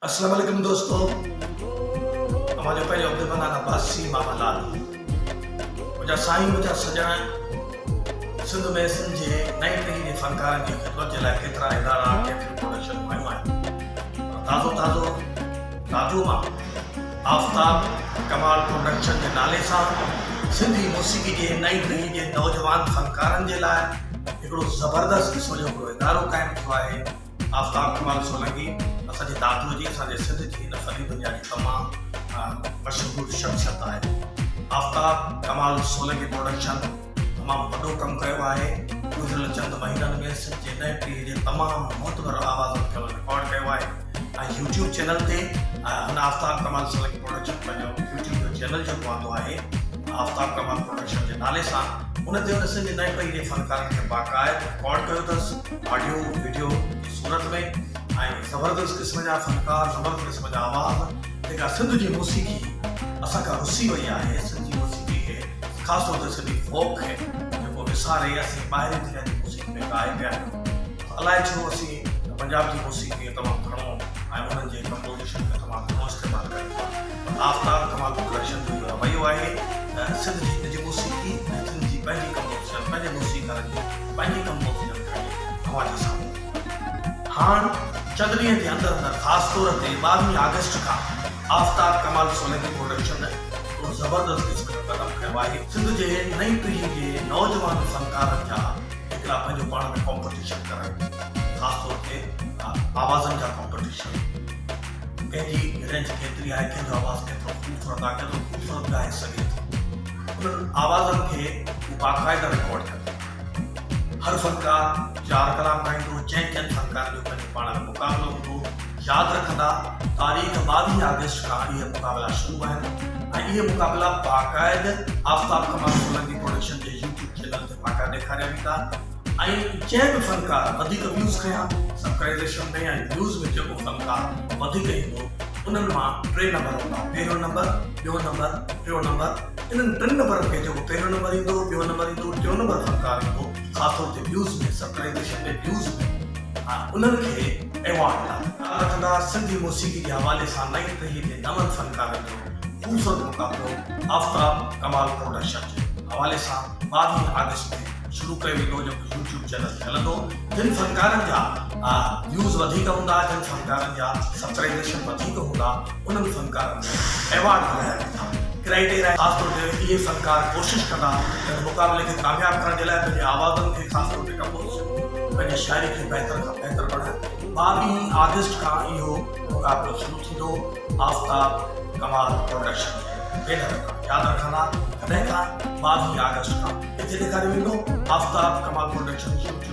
اسلام عليڪم دوستو اوهان جو پنهنجو عبدالمنان عباسي ماما لال منهنجا سائين منهنجا سڄڻ سنڌ ۾ سنڌ جي نئين ٽهي جي فنڪارن جي خدمت جي لاء ڪيترا ادارا ڪيتريون پروڊڪشن آيون آهن پر تازو تازو دادو مان آفتاب ڪمال پروڊڪشن جي نالي سان سنڌي موسيقي جي نئين ٽهي جي نوجوان فنڪارن جي لاء هڪڙو زبردست قسم جو هڪڙو ادارو قائم ٿيو آهي. آفتاب ڪمال سولنگي اسان جي دادوء جي اسان جي سنڌ جي هن فني دنيا جي تمام مشهور شخصيت آهي. آفتاب ڪمال سولنگي پروڊڪشن تمام وڏو ڪم ڪيو آهي. گذريل چند مهينن ۾ سنڌ جي نئين پيڙهي جي تمام معتبر آوازن کي هن رڪارڊ ڪيو آهي ۽ يوٽيوب چينل تي هن آفتاب ڪمال سولنگي پروڊڪشن پنهنجو يوٽيوب جو چينل جيڪو آندو آهي آفتاب ڪمال پروڊڪشن جي نالي سان ان تي هن سنڌ جي نئين پيڙهي جي فنڪارن کي باقاعد رڪارڊ ڪيو اٿس. آڊيو وڊيو جي صورت ۾ ۽ زبردست قسم جا فنڪار زبردست قسم جا آواز جيڪا سنڌ جي موسيقي اسان کان رسي وئي آهي سنڌ جي موسيقي کي خاص طور تي سنڌي فوڪ کي جيڪو وساري اسين ٻاهرين دنيا جي موسيقي ۾ ڪاهي پيا آهيون الائي ڇو اسين پنجاب جي موسيقي کي تمام گهڻو ۽ انهن جي ڪمپوزيشن کي تمام گهڻو استعمال ڪريون ٿا پر آفتاب ڪمال پروڊڪشن جو اهو رويو آهي ته سنڌ جي نج موسيقي ۽ سنڌ جي پنهنجي ڪمپوزيشن پنهنجي موسيقارن جي پنهنجي ڪمپوزيشن کڻي اوهان جي سامهون هاڻ چند ڏينهن جي اندر اندر خاص طور تي ٻاويهه آگسٽ کان آفتاب ڪمال سولنگي پروڊڪشن هڪڙو زبردست قسم جو قدم کنيو آهي. سنڌ جي نئين پيڙهي جي نوجوان فنڪارن جا هڪڙا پنهنجو پاڻ ۾ ڪامپٽيشن ڪرائيندي خاص طور تي آوازن جا ڪامپٽيشن ڪنهن جي رينج ڪيتري آهي ڪنهن جو آواز ڪيترو خوبصورت آهي ڪيترو خوبصورت ڳائي سگهي ٿو انهن آوازن کي هو باقاعده رڪارڊ ڪندي. هر فنڪار چار ڪلام ڳائيندو، چئن چئن فنڪارن جو پنهنجو پاڻ ۾ مقابلو هوندو. ياد رکندا تاريخ ٻاويهه آگسٽ کان اهي مقابلا شروع آهن ۽ اهي مقابلا باقاعد آفتاب ڪمال سولنگي پروڊڪشن جي يوٽيوب چينل تي باقاعد ڏيکاريا ويندا ۽ جنهن به فنڪار وڌيڪ ويوز کنيا سبڪرائيزيشن ۾ ۽ ويوز ۾ جيڪو فنڪار وڌيڪ ايندو انهن مان ٽي نمبر هوندا پهريون نمبر ٻيو نمبر ٽيون نمبر انهن ٽن نمبرن کي جيڪو پهريون نمبر ايندو، ٻيو نمبر ايندو، ٽيون نمبر فنڪار ايندو، خاص طور تي ويوز ۾ سبڪرائيزيشن ۾ ويوز ۾ انهن کي ايوارڊ ملندا. ياد رکندا سنڌي موسيقي جي حوالي سان نئين ٽهي جي نون فنڪارن جو خوبصورت مقابلو آفتاب ڪمال پروڊڪشن جي حوالي سان ٻاويهه آگسٽ تي شروع ڪيو ويندو جيڪو يوٽيوب چينل تي هلندو جن فنڪارن جا ويوز وڌيڪ هوندا جن فنڪارن جا سبڪرائيزيشن وڌيڪ هوندا انهن فنڪارن ۾ ايوارڊ ورهايا ويندا. ڪرائيٽيريا خاص طور تي اهي فنڪار ڪوشش ڪندا ته ان مقابلي کي ڪامياب ڪرڻ جي لاء پنهنجي آوازن کي خاص طور تي ڪمپوزيشن پنهنجي شاعري کي بهتر کان بهتر بڻائن. ٻاويهين آگسٽ کان اهو مقابلو شروع ٿيندو آفتاب ڪمال پروڊڪشن جي بينر تان ياد رکندا ڪڏهن کان ٻاويهين آگسٽ کان ڪٿي ڏيکاريو ويندو آفتاب ڪمال پروڊڪشن.